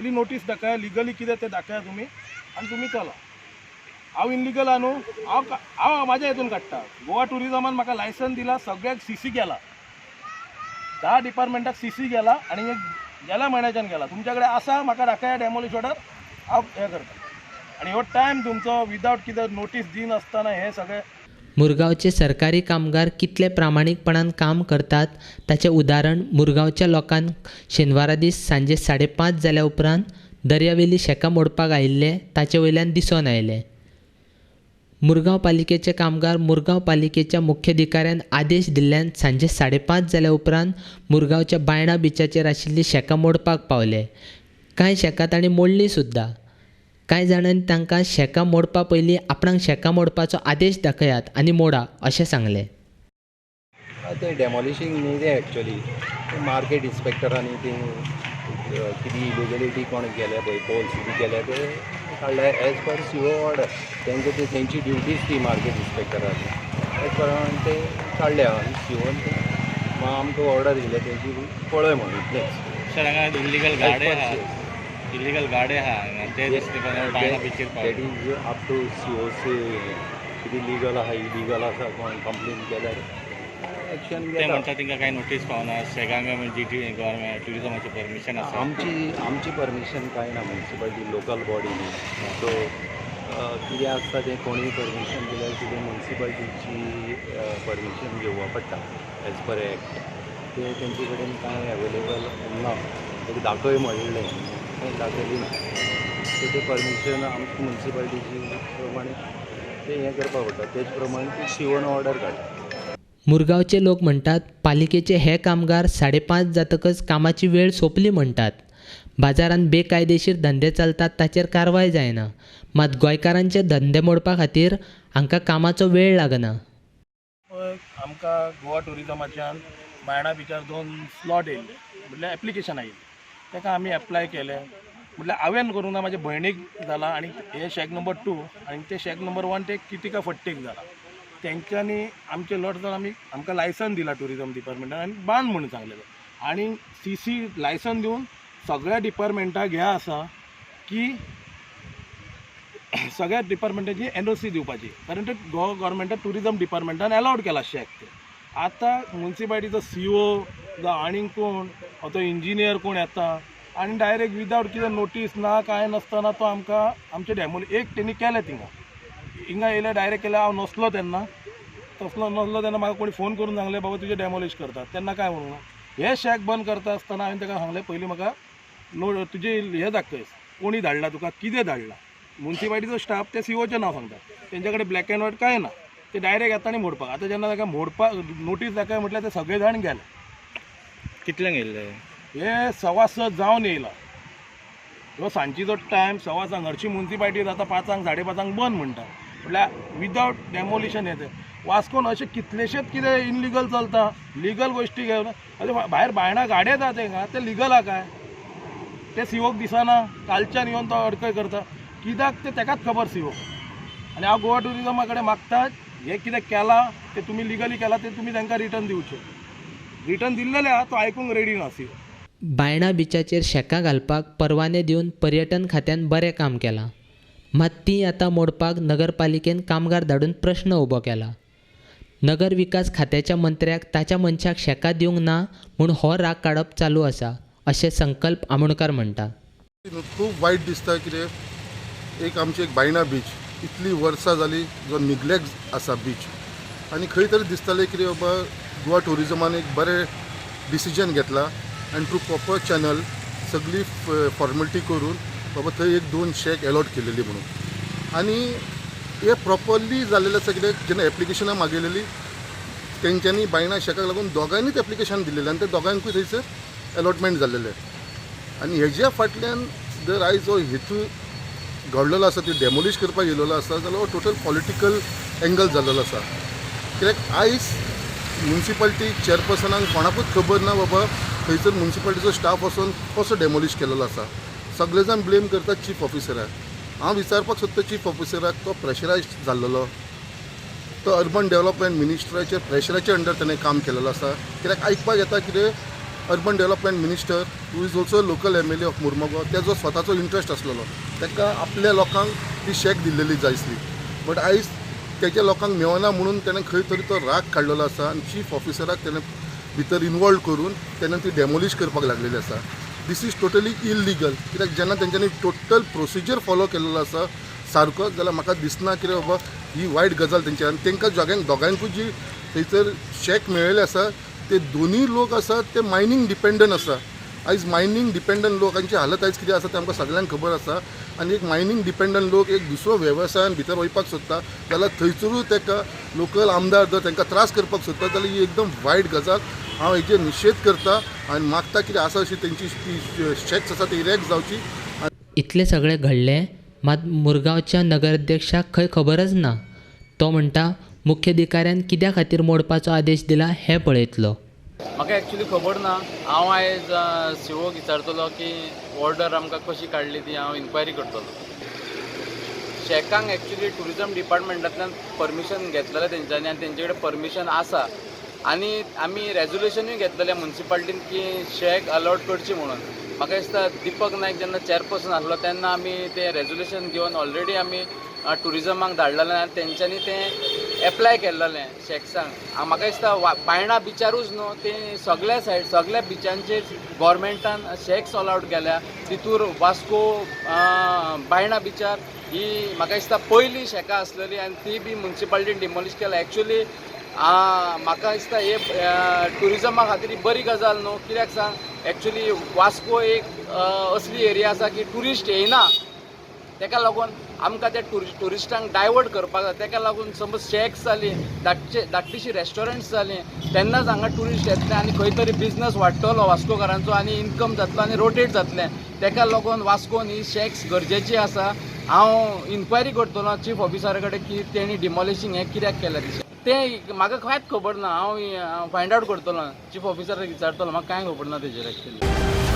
पयली notice दाखया, legally कितें तें दाखया तुमी आनी तुमी चला. हांव इनलिगल आहा न्हू, हांव हांव म्हाज्या हितून काडटा. गोवा टुरिजमान म्हाका लायसन दिला, सगळ्याक सीसी केला, 10 डिपार्टमेंटाक सीसी गेला आनी एक गेल्या म्हयन्याच्यान गेला. तुमच्या कडेन आसा म्हाका दाखया डेमोलिश ऑर्डर, हांव हें करता. आनी हो टायम तुमचो विदावट कितें नोटीस दिनासतना हें सगळें. मुरगांवचे सरकारी कामगार कितले प्रामाणीकपणान काम करतात ताचें उदाहरण मुरगांवच्या लोकांक शेनवारा दीस सांजे 5:30 जाल्या उपरांत दर्यावेली शेकां मोडपाक आयिल्ले ताचे वयल्यान दिसून आयलें. मुरगांव पालिकेचे कामगार मुरगांव पालिकेच्या मुख्याधिकाऱ्यान आदेश दिल्ल्यान सांजे 5:30 जाल्या उपरांत मुरगांवच्या बायणा बिचाचेर आशिल्ली शेकां मोडपाक पावले. कांय शेकां तांणी मोडली सुद्दां. कांय जाणांनी तांकां शेकां मोडपा पयलीं आपणाक शेकां मोडपाचो आदेश दाखयात आनी मोडा अशें सांगलें. तें डेमोलिशींग न्ही तें एक्चुअली मार्केट इन्स्पेक्टरांनी ती कितें इलिगलिटी कोण केल्या पळय, पोल्स बी केल्या ते काडल्या एज पर सीओ ऑर्डर. तेंकां ते तेंची ड्युटीच ती मार्केट इन्स्पेक्टराची, तेच प्रमाणे ते काडल्या आनी सीओन ते आमकां ऑर्डर दिल्या तेजी पळय म्हणून इतलेंच. सर, हांगा इलिगल गाडे आहा, इलिगल गाडे आहा ते दिसते बायणा बिचीर. That is up to COC. कितें लिगल आहा, इलिगल आसा, कोण कंप्लेन केल्यार एक्शन ते घेता. म्हणटा तांकां कांय नोटीस पावना. शेगांक जी टी गव्हर्मेंट ट्युरिजमाचें परमिशन आसा. आमची आमची परमिशन कांय ना, मुन्सिपालिटी लोकल बॉडी न्ही. सो कितें आसता तें कोणूय परमिशन दिल्यार कितें मुन्सिपालिटीची परमिशन घेवपा पडटा एज पर एक्ट. ते तेंचे कडेन कांय एवेलेबल ना. एक दाखय म्हणलें, कांय दाखयली ना. सो ते परमिशन आमची मुन्सिपालिटीची प्रमाणे ते हें करपा पडटा, तेज प्रमाणे ती सीओन ऑर्डर काडटा. मुरगांवचे लोक म्हणटात पालिकेचे हे कामगार 5:30 जातकच कामाची वेळ सोंपली म्हणटात. बाजारांत बेकायदेशीर धंदे चलतात ताचेर कारवाय जायना, मात गोंयकारांचे धंदे मोडपा खातीर हांकां कामाचो वेळ लागना. आमकां गोवा टुरिजमाच्यान बायणा बिचार 2 स्लॉट येयल्ले, म्हटल्यार एप्लिकेशन आयिल्लें. ताका आमी एप्लाय केलें. म्हटल्यार हांवें करूंक ना, म्हाज्या भयणीक जाला. आनी हे शॅक नंबर 2 आनी ते शॅक नंबर 1 ते कितिका फट्टेक जाला. तेंच्यांनी आमचे लॉट जावन आमी आमकां लायसन दिला टुरिजम डिपार्टमेंटान आनी बांद म्हणून सांगलेलें. आनी सीसी लायसन दिवन सगळ्या डिपार्टमेंटाक हें आसा की सगळ्या डिपार्टमेंटाची एनओसी दिवपाची, कारण ते गोवा गव्हर्मेंटान टुरिजम डिपार्टमेंटान एलावड केला शॅक ते. आतां मुन्सिपालिटीचो सीओ जावं आनीक कोण तो इंजिनियर कोण येता आनी डायरेक्ट विदावट कितें नोटीस ना कांय नासतना तो आमकां आमचे डेमोल एक तेणी केलें. थिंगा हिंगा येयले डायरेक्ट केलें. हांव नसलो तेन्ना, तसलो नसलो तेन्ना म्हाका कोणी फोन करून सांगलें बाबा तुजें डेमोलिश करतात. तेन्ना काय म्हणूं, हे शॅक बंद करता आसतना हांवें ताका सांगलें पयलीं म्हाका नो तुजें हें दाखय, कोणी धाडला तुका, कितें धाडला. मुन्सिपालिटीचो स्टाफ ते सीओचें नांव सांगता, तेंच्या कडेन ब्लॅक एंड व्हायट कांय ना. ते डायरेक्ट येता आनी मोडपाक. आतां जेन्ना ताका मोडपाक नोटीस दाखय म्हटल्यार ते सगळे जाण गेले. कितल्यांक येयल्ले हे 6:15 जावन येयला. ह्यो सांजचो टायम 6:15. हरशी मुन्सिपालिटी जाता 5, 5:30 बंद म्हणटा. म्हटल्यार विदावट डेमोलिशन येता. वास्कोन अशें कितलेशेच कितें इनलिगल चलता, लिगल गोश्टी घेवन अशें भायर बायणा गाडये येता तेंका, ते लिगल आहा काय ते सीओक दिसना. कालच्यान येवन तो अडखळ करता कित्याक ते तेकाच खबर सीओ. आनी हांव गोवा टुरिजमा कडेन मागता हें कितें केलां तें तुमी लिगली केलां तें तुमी तांकां रिटर्न दिवचें. रिटर्न दिल्लेलें आहा, तो आयकूंक रेडी ना सीओ. बायणा बिचाचेर शेकां घालपाक परवाने दिवन पर्यटन खात्यान बरें काम केलां, मात तीं आतां मोडपाक नगरपालिकेन कामगार धाडून प्रश्न उबो केला. नगर विकास खात्याच्या मंत्र्याक ताच्या मनशाक शेकां दिवंक ना म्हूण हो राग काडप चालू आसा अशें संकल्प आमोणकार म्हणटा. खूब वायट दिसता कितें एक आमची एक बायणा बीच इतली वर्सां जाली जो निग्लेक्ट आसा बीच, आनी खंय तरी दिसतालें कितें बाबा गोवा टुरिजमान एक बरें डिसिजन घेतला आनी थ्रू प्रॉपर चॅनल सगळी फॉर्मेलिटी करून बाबा थंय 1-2 शॅक एलॉट केलेली म्हणून. आनी हे प्रॉपरली जाल्लेलें आसा कित्याक जेन्ना एप्लिकेशनां मागयलेली तेंच्यांनी बायणा शॅकाक लागून दोगांयनीच एप्लिकेशन दिलेलें आनी ते दोगांकूय थंयसर एलॉटमेंट जाल्लेलें. आनी हेज्या फाटल्यान जर आयज जो हेतू घडलेलो आसा ती डेमोलिश करपाक येयलेलो आसा जाल्यार हो टोटल पॉलिटिकल एंगल जाल्लेलो आसा. कित्याक आयज मुन्सिपालिटी चेअरपर्सनाक कोणाकूच खबर ना बाबा थंयसर मुन्सिपालिटीचो स्टाफ वचोन कसो डेमोलिश केलेलो आसा. सगळे जाण ब्लेम करतात चीफ ऑफिसराक. हांव विचारपाक सोदता चीफ ऑफिसराक तो प्रेशरायज जाल्लेलो, तो अर्बन डेवलपमेंट मिनिस्टराचेर प्रेशराचे अंडर ताणें काम केलेलो आसा. कित्याक आयकपाक येता कितें Urban development minister who is also local MLA of Mormugao तेजो स्वताचो इंट्रस्ट आसलेलो, ताका आपल्या लोकांक ती शॅक दिल्लेली जाय आसली, बट आयज तेच्या लोकांक मेळना म्हणून तेणें खंय तरी तो राग काडलेलो आसा आनी चीफ ऑफिसराक तेणें भितर इनवॉल्व करून तेणें ती डेमोलिश करपाक लागलेली आसा. This is totally illegal, कित्याक जेन्ना तेंच्यांनी टोटल प्रोसिजर फॉलो केल्लो आसा सारको, जाल्यार म्हाका दिसना कितें बाबा ही वायट गजाल तेंची. आनी तांकां जोग्यांक दोगांयकूय जी थंयसर शॅक मेळिल्ले आसा ते दोनूय लोक आसात ते मायनींग डिपेंडंट आसा. आयज मायनींग डिपेंडंट लोकांची हालत आयज कितें आसा तें आमकां सगळ्यांक खबर आसा. आनी एक मायनींग डिपेंडंट लोक एक दुसरो वेवसायान भितर वयपाक सोदता जाल्यार थंयसरूय ताका लोकल आमदार जर तांकां त्रास करपाक सोदता जाल्यार ही एकदम वायट गजाल. हांव हेजेर निशेध करता आनी मागता कितें आसा अशी तेंची ती शॅक्स आसा ती इरेक्ट जावची. इतलें सगळें घडलें मात मुरगांवच्या नगराध्यक्षाक खंय खबरच ना. तो म्हणटा मुख्याधिकाऱ्यान कित्या खातीर मोडपाचो आदेश दिला हें पळयतलो. म्हाका एक्चुली खबर ना. हांव आयज सीओक विचारतलो की ऑर्डर आमकां कशी काडली ती हांव इन्क्वायरी करतलो. शॅकांक एक्चुली ट्युरिजम डिपार्टमेंटांतल्यान परमिशन घेतलेलें तेंच्यांनी आनी तेंचे कडेन परमिशन आसा आनी आमी रेजोल्युशनूय घेतलेलें मुन्सिपाल्टीन की शॅक अलावड करची म्हणून. म्हाका दिसता दीपक नायक जेन्ना चॅरपर्सन आसलो तेन्ना आमी तें रेजोल्युशन घेवन ऑलरेडी आमी ट्युरिजमाक धाडलेलें आनी तेंच्यांनी तें एप्लाय केल्लेलें शॅक्सांक. म्हाका दिसता बायणा बिचारूच न्हू, ते सगल्या सायड सगल्या बिचांचेर गोवोरमेंटान शॅक्स अलावड केल्या. तितूर वास्को बायणा बिचार ही म्हाका दिसता पयली शॅकां आसलेली आनी ती बी मुन्सिपाल्टीन डिमोलिश केल्या. एक्चुली म्हाका दिसता हे ट्युरिजमा खातीर ही बरी गजाल न्हू. कित्याक सांग, एक्चुली वास्को एक असली एरिया आसा की ट्युरिस्ट येयना, तेका लागून आमकां त्या ट्युरिस्टांक डायवर्ट करपाक जाय. तेका लागून समज शॅक्स जाली, धाकटीशीं रेस्टॉरंट्स जालीं, तेन्नाच हांगा ट्युरिस्ट येतले आनी खंय तरी बिजनस वाडटलो वास्कोकारांचो आनी इन्कम जातलो आनी रोटेट जातलें. तेका लागून वास्कोन ही शॅक्स गरजेची आसा. हांव इन्क्वायरी करतलो चीफ ऑफिसरा कडेन की तेणी डिमॉलिशींग हें कित्याक केलें तें म्हाका कांयच खबर ना. हांव फायंड आवट करतलो, चीफ ऑफिसराक विचारतलो, म्हाका कांय खबर ना तेजेर एक्चुली.